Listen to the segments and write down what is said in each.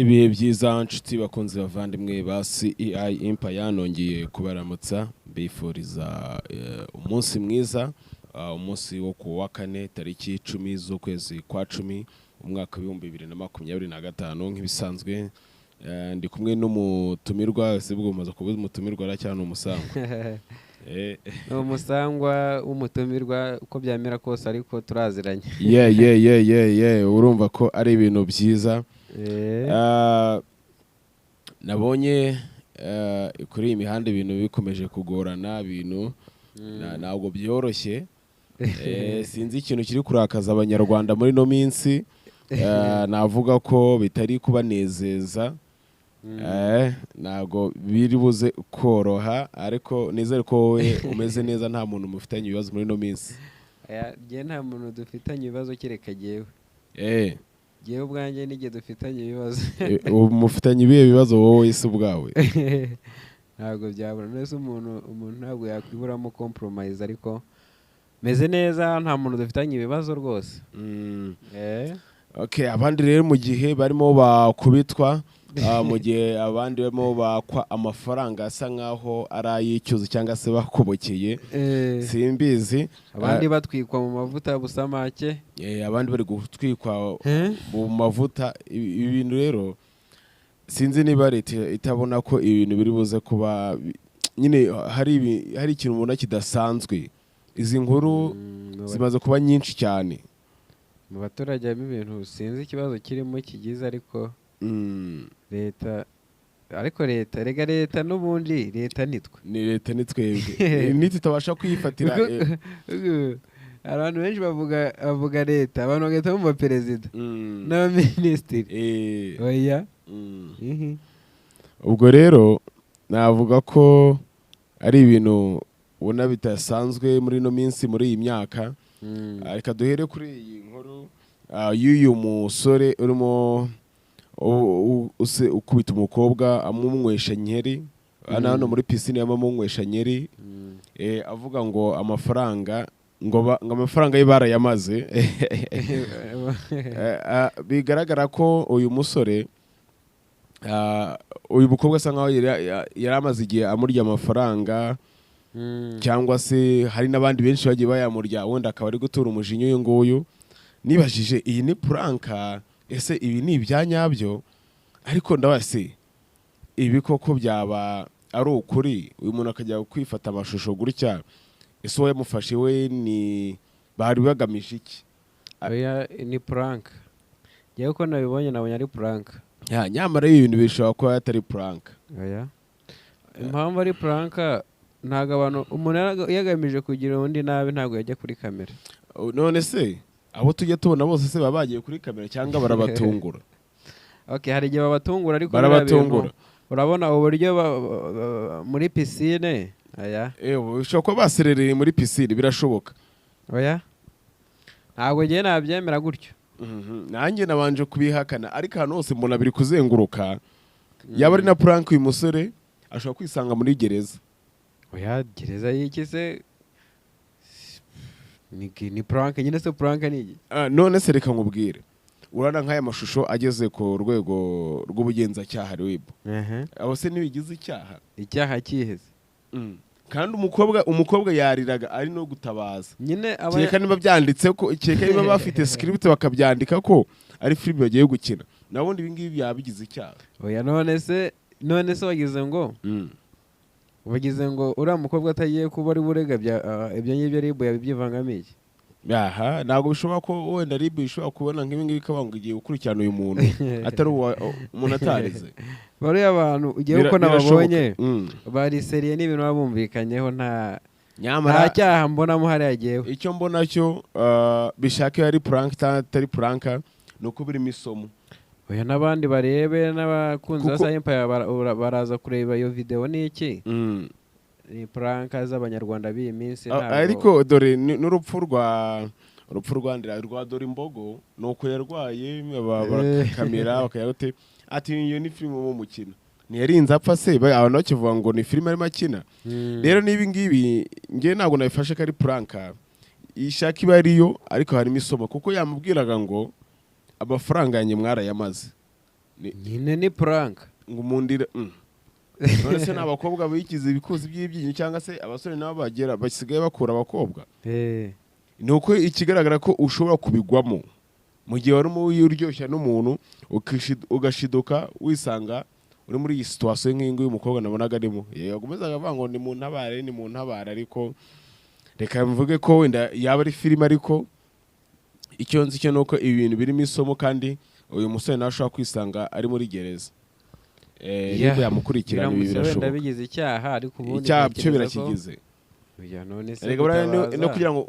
Ibihe byiza, nshuti bakunzi, bavandimwe ba CEI Empire. Nongeye kubaramutsa, mbifuriza umunsi mwiza, umunsi wo ku wa kane, tariki 10 z'ukwezi kwa 10, umwaka w'2025. Nk'ibisanzwe, ndi kumwe n'umutumirwa. Ese bwo umaze kuba umutumirwa cyangwa ni umusangwa? Ni umusangwa w'umutumirwa, uko byamera kose, ariko turaziranye. Yeah, urumva ko ari ibintu byiza. Nabonye kuri iyi mihanda ibintu bikomeje kugorana, ibintu ntabwo byoroshye. Sinzi ikintu kiri kurakaza Abanyarwanda muri ino minsi. Navuga ko bitari kubanezeza. Ntabwo biri buze koroha, ariko nizere ko wowe umeze neza, nta muntu mufitanye ibibazo muri ino minsi. Aya, njye nta muntu dufitanye ibibazo kereka jyewe. Jyewe ubwanjye n'igihe dufitanye ibibazo. Ubu mufitanye ibihe bibazo wowe isi ubwawe? Ntabwo byabura nese umuntu ntabwo yakwiburamo compromise, ariko meze neza, nta muntu dufitanye ibibazo rwose. Okay, abandi rero mu gihe barimo bakubitwa, mu gihe abandi barimo bakwa amafaranga asa nkaho ari ay'icyuzi cyangwa se bakobokeye, simbizi. Abandi batwikwa mu mavuta y'ubusamake. Abandi bari gutwikwa mu mavuta. Ibi bintu rero sinzi niba leta itabona ko ibintu biri buze kuba nyine hari ikintu ubona kidasanzwe. Izi nkuru zimaze kuba nyinshi cyane. Mu baturage harimo ibintu, sinzi ikibazo kirimo kigize, ariko leta, ariko leta, rega leta n'ubundi leta nitwe. Ni leta, ni twebwe nitutabasha kwifatira. Abantu benshi bavuga leta, abantu bagahita bumva perezida n'abaminisitiri. Oya. Ubwo rero navuga ko ari ibintu ubona bidasanzwe muri ino minsi, muri iyi myaka. Reka duhere kuri iyi nkuru y'uyu musore urimo ukubita umukobwa amunywesha nkeri hano muri pisine, amunywesha nkeri, avuga ngo amafaranga ngo amafaranga ye barayamaze. Bigaragara ko uyu musore, uyu mukobwa asa nkaho yari amaze igihe amurya amafaranga, cyangwa se hari n'abandi benshi bagiye bayamurya, wenda akaba ari gutura umujinya uyu nguyu. Nibajije, iyi ni prank? Ese ibi ni ibya nyabyo? Ariko ndabase ibi koko byaba ari ukuri, uyu muntu akajya kwifata amashusho gutya? Ese uwo yamufashe we ni bari bagamije iki? Oya, ni prank. Njyewe uko nabibonye, nabonye ari prank. Ya, nyamara ibi bintu bishobora kuba atari prank. Oya, impamvu ari prank, ntabwo abantu, umuntu yagamije kugira undi nabi ntabwo yajya kuri kamera. None se abo tujya tubona bose se baba bagiye kuri kamera cyangwa barabatungura? Okay, hari igihe babatungura, ariko biriya Barabatungura. bintu, urabona uburyo muri pisine, aya. Bishobora kuba baserereye muri pisine, birashoboka. Oya, ntabwo ngiye nabyemera gutyo. Nanjye nabanje kubihakana, ariko ahantu hose mbona biri kuzenguruka. Yaba ari na prank, uyu musore ashobora kwisanga muri gereza. Oya, gereza y'iki se? Ni prank nyine se, prank ni iki? None se reka nkubwire, urabona nk'aya mashusho ageze ku rwego rw'ubugenzacyaha, RIB, abo se ntibigize icyaha? Icyaha kiheze? Kandi umukobwa yariraga ari no gutabaza. Nyine aba Kereka niba byanditse ko, kereka niba bafite script bakabyandika ko ari filime bagiye gukina, nabundi ibi ngibi byaba bigize icyaha. Oya, none se wagize ngo uriya mukobwa atagiye kuba ari burega ibyo ngibyo, RIB yabibyivangamo iki? Aha ntabwo bishoboka ko wenda RIB ishobora kubona nk'ibi ngibi ikavuga ngo igiye gukurikirana uyu muntu atari umuntu atarize. Bariya bantu ugiye uko Birashoboka. nababonye, bari sérieux n'ibintu baba bumvikanyeho, nta Nyamara cyaha mbonamo hariya jyewe. Icyo mbona cyo, bishaka iyo ari prank cyangwa atari prank, ni uko birimo isomo. Oya, n'abandi barebe, n'abakunzi ba Kuko Star Empire baraza kureba iyo video n'iki. Ni prank z'Abanyarwanda b'iyi minsi. Ariko dore n'urupfu rwa urupfu rwa Ndira, rwa Dore Imbogo, ni uko yarwaye barakamera bakayate ati iyo ni filime mu mukino, ntiyarinze apfa se abantu bakivuga ngo ni filime arimo akina? Rero n'ibi ngibi njye ntabwo nabifashe ko ari prank, ishaka iba ariyo, ariko harimo isomo, kuko yamubwiraga ngo amafaranga yanjye mwarayamaze. Nyine ni prank. Ngo umundira. None se ni abakobwa bikize ibikuzi by'ibyinyo, cyangwa se abasore nabo bagera basigaye bakura abakobwa? Ni uko ikigaragara ko ushobora kubigwamo mu gihe warimo uryoshya n'umuntu, ugashiduka wisanga uri muri iyi situation nk'iyi ngiyi umukobwa nabonaga arimo. Yakomezaga avuga ngo ni mu ntabare, ni mu ntabare, ariko reka mvuge ko wenda yaba ari filime, ariko icyo nzi cyo nuko ibi bintu birimo isomo, kandi uyu musore nawe ashobora kwisanga ari muri gereza. Nibwo yamukurikirana, ibi Biramutse wenda birashoboka. bigize icyaha, ariko ubundi Icyaha cyo ntekereza ko- birakigize. Oya, none se Erega buriya no gutabaza- kugira ngo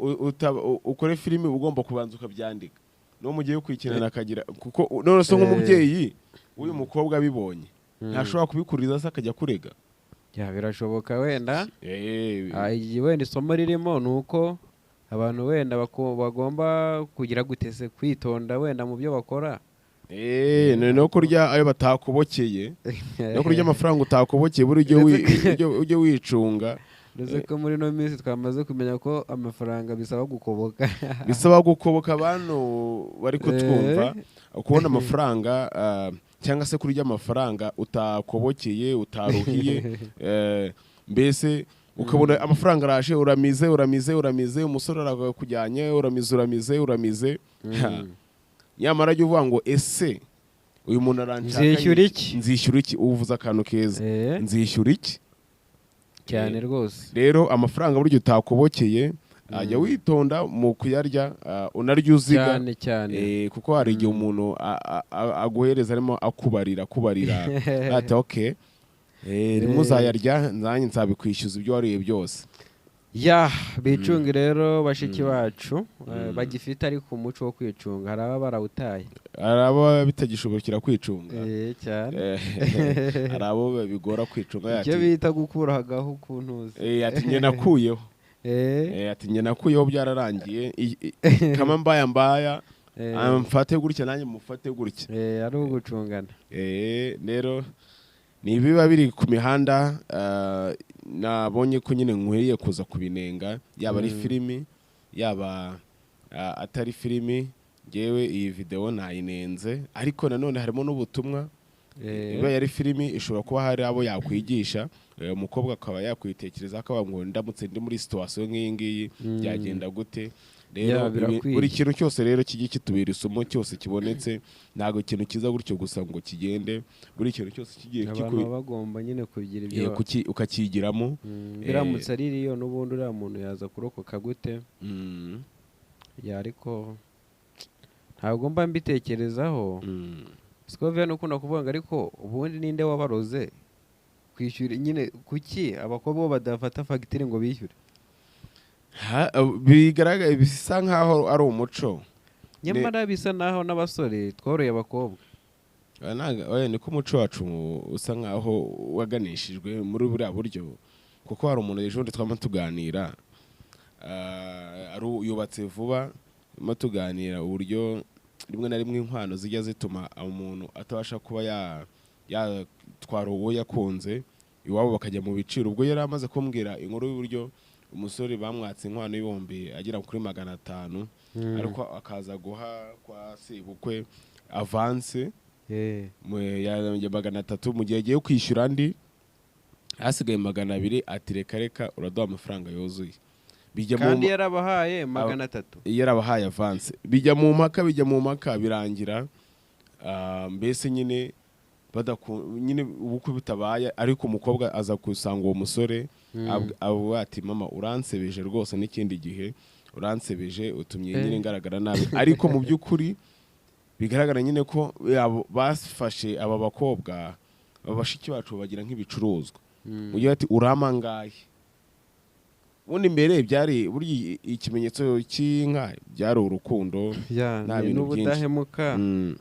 ukore filime uba ugomba kubanza ukabyandika, no mu gihe ukurikirana akagira, kuko none se nk'umubyeyi w'uyu mukobwa abibonye, ntashobora kubikuriza se akajya kurega? Ya, birashoboka wenda. Iyi wenda isomo ririmo ni uko abantu wenda bagomba kugira gute se, kwitonda wenda mu byo bakora. Ni no kurya ayo batakobokeye, no kurya amafaranga utakobokeye, buri ujye wicunga. Uretse ko muri ino minsi twamaze kumenya ko amafaranga bisaba gukoboka. Bisaba gukoboka. Abantu bari kutwumva, kubona amafaranga cyangwa se kurya amafaranga utakobokeye, utaruhiye, mbese ukabona amafaranga araje, uramize, uramize, uramize, umusore arakujyanye, uramize, uramize, uramize. Ha. Nyamara jya uvuga ngo ese uyu muntu aranshaka Nzishyura iki? iki? Nzishyura iki? Uvuze akantu keza. Nzishyura iki? Cyane rwose. Rero amafaranga burya utakobokeye, ajya witonda mu kuyarya, unarya uziga. Cyane cyane. Kuko hari igihe umuntu aguhereza arimo akubarira, akubarira, ati ok, rimwe uzayarya, nanjye nzabikwishyuza ibyo wariye byose. Ya, bicunge rero bashiki bacu, bagifite ariko umuco wo kwicunga, hari ababa barawutaye. Hari abo bitagishobokera kwicunga. Cyane. Hari abo bigora kwicunga. Icyo Ati, bita gukura agahu ku ntuzi. Ati njye nakuyeho. Ati njye nakuyeho, byararangiye. Kama mbaya mbaya, amfate gutya nanjye mufate gutya. Ari ugucungana. Rero ni ibiba biri ku mihanda, nabonye ko nyine nkwiriye kuza kubinenga, yaba ari filimi, yaba atari filimi. Ngewe iyi video nayinenze, ariko nanone harimo n'ubutumwa. Iba yari filimi ishobora kuba hari abo yakwigisha, umukobwa akaba yakwitekereza akavuga ngo ndamutse ndi muri situation nk'iyi ngiyi, byagenda gute? Rero Ya, birakwiye. buri kintu cyose rero kijye kitubera isomo cyose kibonetse. Ntabwo ikintu kiza gutyo gusa ngo kigende. Buri kintu cyose kigiye Abantu baba bagomba nyine kugira ibyo ukakigiramo. Biramutse ari iriyo n'ubundi uriya muntu yaza kurokoka gute? Ya, ariko ntabwo mba mbitekerezaho. Scovia nukunda kuvuga ngo ariko ubundi ninde wabaroze kwishyura nyine? Kuki abakobwa bo badafata fagitire ngo bishyure? Bigaragara bisa nkaho ari umuco. Nyamara bisa naho n'abasore tworoye abakobwa. Oya, niko umuco wacu usa nkaho waganishijwe muri buriya buryo, kuko hari umuntu ejo bundi twama tuganira, ari yubatse vuba, turimo tuganira uburyo rimwe na rimwe inkwano zijya zituma umuntu atabasha kuba yatwara uwo yakunze iwabo, bakajya mu biciro. Ubwo yari amaze kumbwira inkuru y'uburyo umusore bamwatse inkwano y'ibihumbi agera kuri 500, ariko akaza guha kwa sebukwe avance ya 300. Mu gihe agiye kwishyura andi hasigaye 200, ati reka reka, uraduha amafaranga yuzuye. Bijya mu Kandi yarabahaye 300. Yarabahaye avance. Bijya mu mpaka, bijya mu mpaka, birangira mbese nyine nyine ubukwe butabaye, ariko umukobwa aza gusanga uwo musore, avuga ati mama uransebeje rwose, n'ikindi gihe uransebeje, utumye nyine ngaragara nabi. Ariko mu by'ukuri bigaragara nyine ko bafashe aba bakobwa, aba bashiki bacu, bagira nk'ibicuruzwa. Ugira ati uramangaye. Ubundi mbere byari burya ikimenyetso cy'inka byari urukundo, Ya, nta ni bintu byinshi. n'ubudahemuka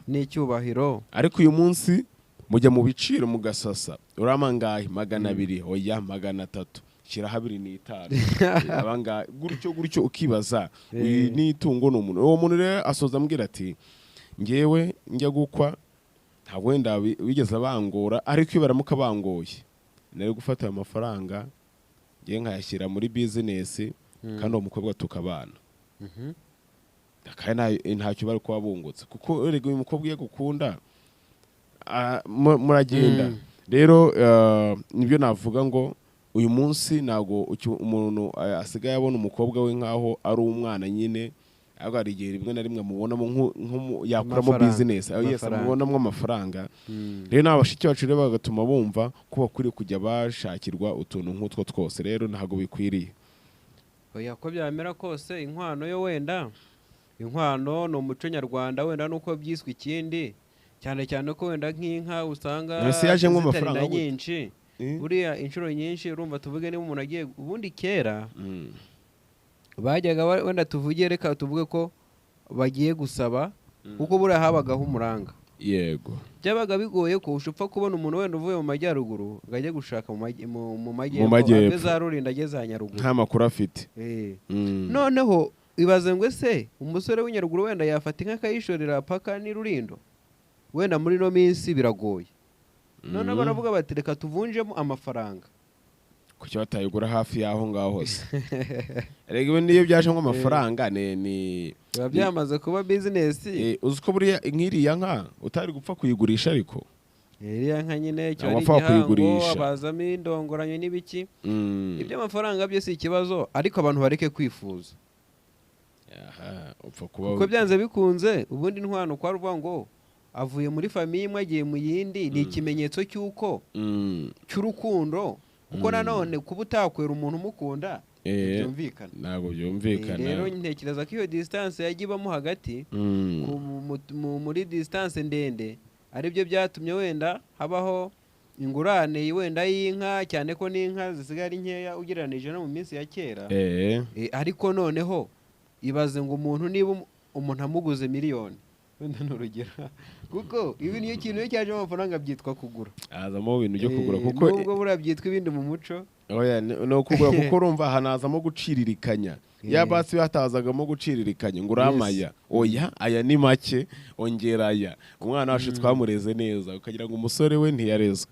n'icyubahiro. Ariko uyu munsi mujya mu biciro mugasasa, uramangaye 200, oya 300, shyiraho 2.5, abangahe, gutyo gutyo, ukibaza uyu ni itungo, ni umuntu? Uwo muntu rero asoza ambwira ati ngewe njya gukwa ntabwo wenda bigeze bangora, ariko iyo baramuka bangoye nari gufata ayo mafaranga ngewe nkayashyira muri bizinesi, kandi uwo mukobwa tukabana. Kandi ntacyo bari kuba bungutse, kuko erega uyu mukobwa iyo agukunda Muragenda rero, nibyo navuga ngo uyu munsi ntabwo umuntu asigaye abona umukobwa we nkaho ari umwana nyine, ahubwo hari igihe rimwe na rimwe amubonamo yakuramo bizinesi, amubonamo amafaranga. Rero n'aba bashiki bacu rero bagatuma bumva ko bakwiriye kujya bashakirwa utuntu nk'utwo twose, rero ntabwo bikwiriye. Oya, ko byamera kose inkwano yo wenda inkwano ni umuco nyarwanda, wenda nuko byiswe ikindi, cyane cyane ko wenda nk'inka usanga zitari na nyinshi. Buriya inshuro nyinshi urumva tuvuge niba umuntu agiye, ubundi kera bajyaga wenda tuvuge, reka tuvuge ko bagiye gusaba, kuko buriya habagaho umuranga. Yego. Byabaga bigoye ko ushupfa kubona umuntu wenda uvuye mu majyaruguru ngo ajye gushaka mu majyepfo, ave za Rulindo ageze za Nyaruguru, nta makuru afite. Noneho ibaze ngo ese umusore w'inyaruguru wenda yafata inka akayishorera paka ni Rulindo, wenda muri no minsi biragoye. Noneho baravuga bati reka tuvunjemo amafaranga, kuki batayigura hafi y'aho ngaho hose. Rega niyo byajemo amafaranga ni biba byamaze kuba business. Uzi ko buriya nk'iriya nka utari gupfa kuyigurisha, ariko iriya nka nyine cyo ari igihango, abazamo indongoranyo n'ibiki. Ibyo amafaranga byo si ikibazo, ariko abantu bareke kwifuza. Kuko byanze bikunze ubundi ntwano kwa ruvuga ngo avuye muri famiye imwe agiye mu yindi, ni ikimenyetso cy'uko cy'urukundo. Kuko nanone kuba utakwera umuntu umukunda byumvikana, ntabwo byumvikana. Rero ntekereza ko iyo distance yagiye ibamo hagati muri distance ndende aribyo byatumye wenda habaho ingurane wenda y'inka, cyane ko n'inka zisigaye ari nkeya ugereranije no mu minsi ya kera. Ariko noneho ibaze ngo umuntu niba umuntu amuguze miliyoni wenda ni urugero, kuko ibi niyo kintu iyo cyajemo amafaranga byitwa kugura, hazamo ibintu byo kugura, kuko nubwo buriya byitwa ibindi mu muco. Oya, ni ukugura kuko urumva hanazamo guciririkanya. Yaba se hatazagamo guciririkanya ngo uramaya, oya aya ni make ongera aya. Umwana wacu twamureze neza, ukagira ngo umusore we ntiyarezwe.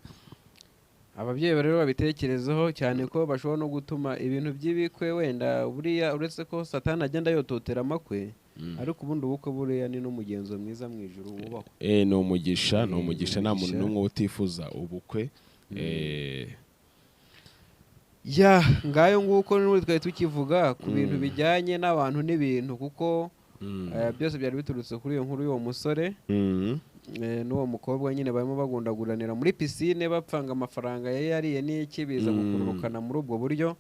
Ababyeyi rero babitekerezeho cyane ko bashobora no gutuma ibintu by'ibikwe wenda buriya, uretse ko Satani agenda yototera amakwe, ariko ubundi ubukwe buriya ni n'umugenzo mwiza mu ijuru wubahwa. Ni umugisha, ni umugisha, nta muntu n'umwe utifuza ubukwe. Ya ngayo nguko n'ubundi twari tukivuga ku bintu bijyanye n'abantu n'ibintu, kuko byose byari biturutse kuri iyo nkuru y'uwo musore n'uwo mukobwa nyine barimo bagundaguranira muri pisine bapfanga amafaranga yari yariye n'iki, biza gukururukana muri ubwo buryo.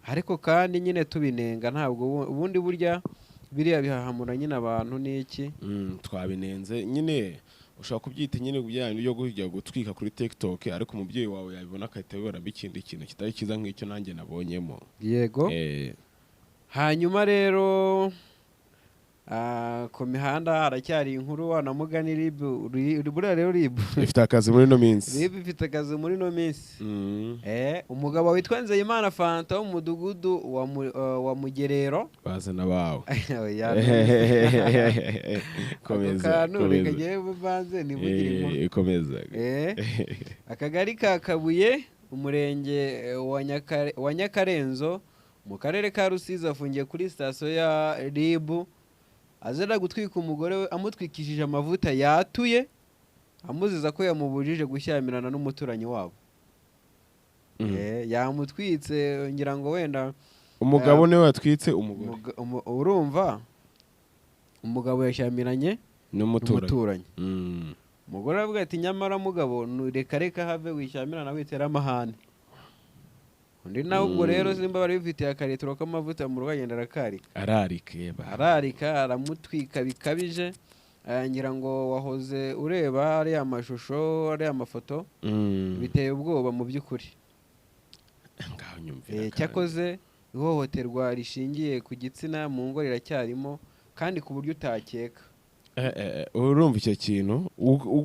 Ariko kandi nyine tubinenga, ntabwo ubundi burya biriya bihahamura nyine abantu n'iki. Twabinenze nyine, ushobora kubyita nyine kubijyanye byo kujya gutwika kuri TikTok, ariko umubyeyi wawe yabibona akahita abibona ikindi kintu kitari cyiza nk'icyo nanjye nabonyemo. Yego. Hanyuma rero ku mihanda haracyari inkuru wanamugani RIB, buriya rero RIB ifite akazi muri no minsi. RIB ifite akazi muri no minsi. Umugabo witwa Nzeyimana Fanta wo mu mudugudu wa Mugerero, bazana bawe. Komeza, komeza. Akagari ka Kabuye, umurenge wa Nyakarenzo mu karere ka Rusizi, afungiye kuri sitasiyo ya RIB azira gutwika umugore we amutwikishije amavuta yatuye, amuziza ko yamubujije gushyamirana n'umuturanyi wabo. Yamutwitse ngira ngo wenda umugabo niwe watwitse umugore. Urumva umugabo yashyamiranye n'umuturanyi. Umugore aravuga ati nyamara mugabo reka reka have wishyamirana witera amahane. Undi nawe ubwo rero simba bari bifitiye akaritiro k'amavuta mu rugo agenda arakarika. Ararika aramutwika bikabije. Ngira ngo wahoze ureba ari amashusho ari amafoto, biteye ubwoba mu by'ukuri. Cyakoze ihohoterwa rishingiye ku gitsina mu ngo riracyarimo kandi ku buryo utakeka. Urumva icyo kintu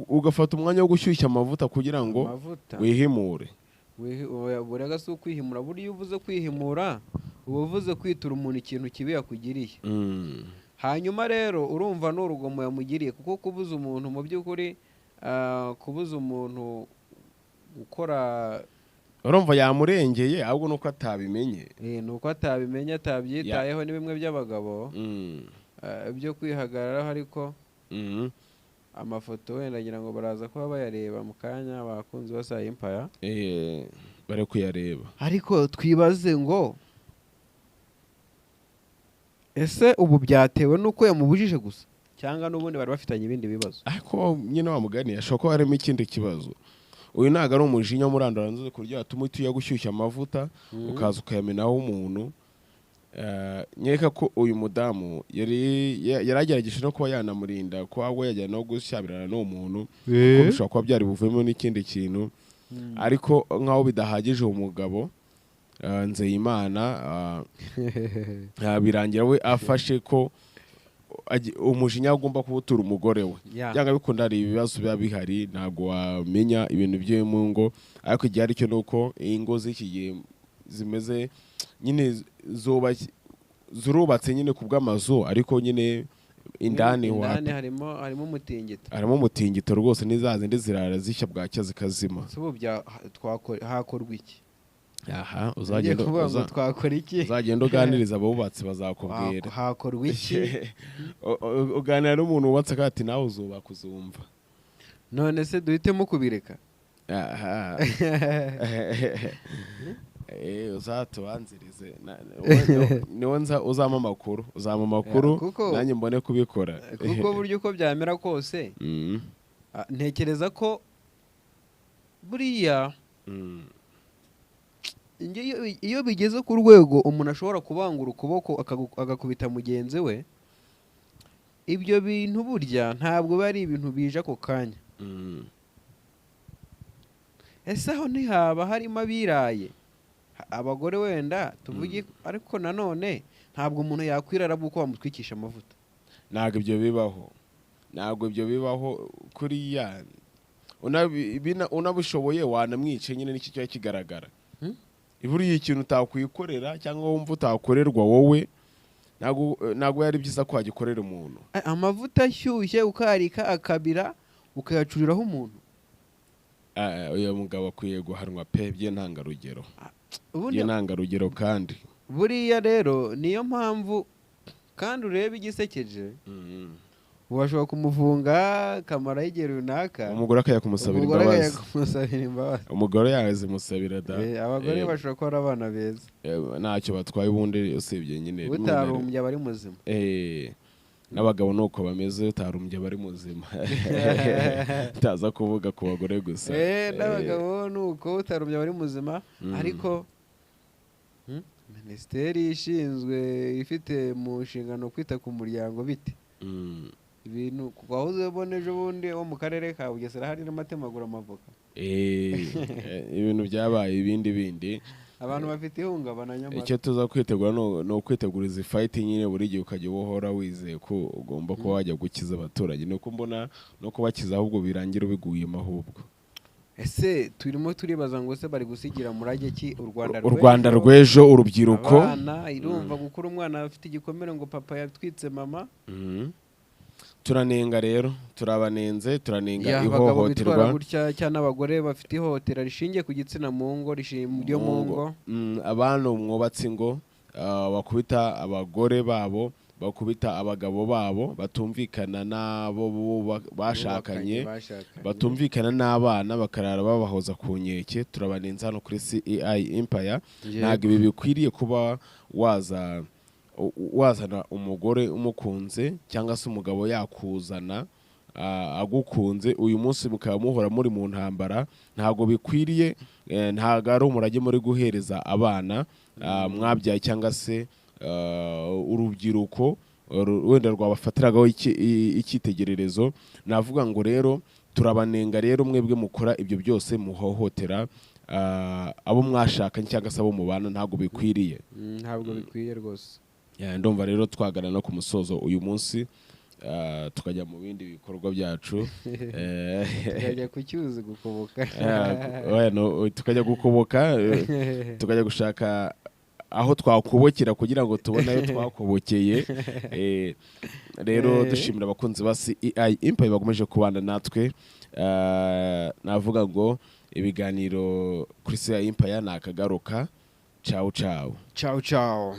ugafata umwanya wo gushyushya amavuta kugira ngo wihimure. Buriya si ukwihimura, buriya uvuze kwihimura uba uvuze kwitura umuntu ikintu kibi yakugiriye. Hanyuma rero urumva n'urugomo yamugiriye, kuko kubuza umuntu mu by'ukuri, kubuza umuntu gukora, urumva yamurengeye, ahubwo nuko atabimenye. Nuko atabimenye, atabyitayeho, ni bimwe by'abagabo byo kwihagararaho. Ariko Amafoto wenda ngira ngo baraza kuba bayareba mu kanya, abakunzi ba CI Empire. Bari kuyareba. Ariko twibaze ngo ese ubu byatewe n'uko yamubujije gusa, cyangwa n'ubundi bari bafitanye ibindi bibazo? Ariko nyine wa mugani ashobora kuba harimo ikindi kibazo. Uyu ntabwo ari umujinya muranduranzuzi ku buryo watuma uhita ujya gushyushya amavuta ukaza ukayamenaho umuntu. Nkeka ko uyu mudamu yari yaragerageje no kuba yanamurinda ko ahubwo yajya no gushyabirana n'uwo muntu, kuko bishobora kuba byari buvemo n'ikindi kintu. Ariko nk'aho bidahagije, uwo mugabo Nzeyimana birangira we afashe ko umujinya agomba kuwutura umugore we. Byanga bikunda hari ibibazo biba bihari, ntabwo wamenya ibintu byo mu ngo, ariko igihe aricyo ni uko ingo z'iki gihe zimeze nyine zurubatse nyine ku bw'amazu, ariko nyine indani indani harimo umutingito. Harimo umutingito rwose, n'iza zindi zirara zishya bwacya zikazima. Se ubu hakorwa iki? Aha, Ugiye uzagenda kuvuga ngo twakora iki? Uzagenda uganiriza abubatsi bazakubwira. Hakorwa iki? Uganira n'umuntu wubatse akavuga ati nawe uzubaka uzumva. None se duhitemo kubireka? Aha. Uzatubanzirize. Niwe nza uzampa amakuru, uzampa amakuru Ya, nanjye mbone kubikora. Kuko buryo uko byamera kose, ntekereza ko buriya iyo bigeze ku rwego umuntu ashobora kubangura ukuboko agakubita mugenzi we, ibyo bintu burya ntabwo biba ari ibintu bije ako kanya. Ese aho ntihaba harimo abiraye, abagore wenda tuvuge, ariko nanone ntabwo umuntu yakwirara bw'uko bamutwikisha amavuta. Ntabwo ibyo bibaho, ntabwo ibyo bibaho kuriya. Unabishoboye wanamwica nyine, nicyo kiba kigaragara. Buriya ikintu utakwikorera cyangwa wumva utakorerwa wowe, ntabwo yari byiza ko wagikorera umuntu. Amavuta ashyushye ukarika akabira ukayacuriraho umuntu. Uyu mugabo akwiye guhanwa pe, by'intangarugero. Ubundi By'intangarugero kandi. Buriya rero niyo mpamvu kandi ureba igisekeje, bashobora kumufunga akamaraho igihe runaka, umugore akajya kumusabira umugore akajya imbabazi. Kumusabira imbabazi. Umugore yazimusabira da. Abagore bashobora kuba ari abana beza. Ntacyo batwaye ubundi usibye nyine rimwe na rimwe. Utarumbye aba ari muzima. N'abagabo nuko bameze, utarumbye bari muzima, utaza kuvuga ku bagore gusa. N'abagabo nuko, utarumbye aba ari muzima. Ariko minisiteri ishinzwe ifite mu nshingano kwita ku muryango bite? Ibintu wahoze ubona ejo bundi wo mu karere ka Bugesera hari n'amatemagura amavoka. Ibintu byabaye ibindi bindi. Abantu bafite ihungabana nyamara. Icyo tuza kwitegura ni ukwitegura izi fight nyine, buri gihe ukajya uba wizeye ko ugomba kuba wajya gukiza abaturage. Ni uko mbona no kubakiza ahubwo birangira ubiguyemo ahubwo. Ese turimo turibaza ngo se bari gusigira murage ki u Rwanda? U Rwanda rw'ejo, urubyiruko. Abana irumva gukura umwana afite igikomere ngo papa yatwitse mama. Turanenga rero, turabanenze, turanenga Ya, abagabo bitwara ihohoterwa gutya cyangwa abagore bafite ihohotera rishingiye ku gitsina mu ngo, ryo mu ngo. Abantu mwubatse ingo, bakubita abagore babo, bakubita abagabo babo, batumvikana n'abo bashakanye, bashakanye, batumvikana n'abana bakarara babahoza ku nkeke, turabanenze hano kuri CEI Empire. Ntabwo ibi bikwiriye kuba waza wazana umugore umukunze cyangwa se umugabo yakuzana agukunze, uyu munsi mukaba muhora muri mu ntambara. Ntabwo bikwiriye, ntabwo ari umurage muri guhereza abana mwabyaye cyangwa se urubyiruko wenda rwabafatiragaho icyitegererezo. Navuga ngo rero turabanenga rero mwebwe mukora ibyo byose, muhohotera abo mwashakanye cyangwa se abo mubana, ntabwo bikwiriye. Ntabwo bikwiye rwose. Ya, ndumva rero twagana no ku musozo uyu munsi, tukajya mu bindi bikorwa byacu. Tukajya ku cyuzi gukoboka. Oya, no, tukajya gukoboka, tukajya gushaka aho twakubokera kugira ngo tubone ayo twakobokeye. Rero dushimira abakunzi ba CEI Empire bakomeje kubana natwe. Navuga ngo ibiganiro kuri CEI Empire ni akagaruka. Ciao ciao. Ciao ciao.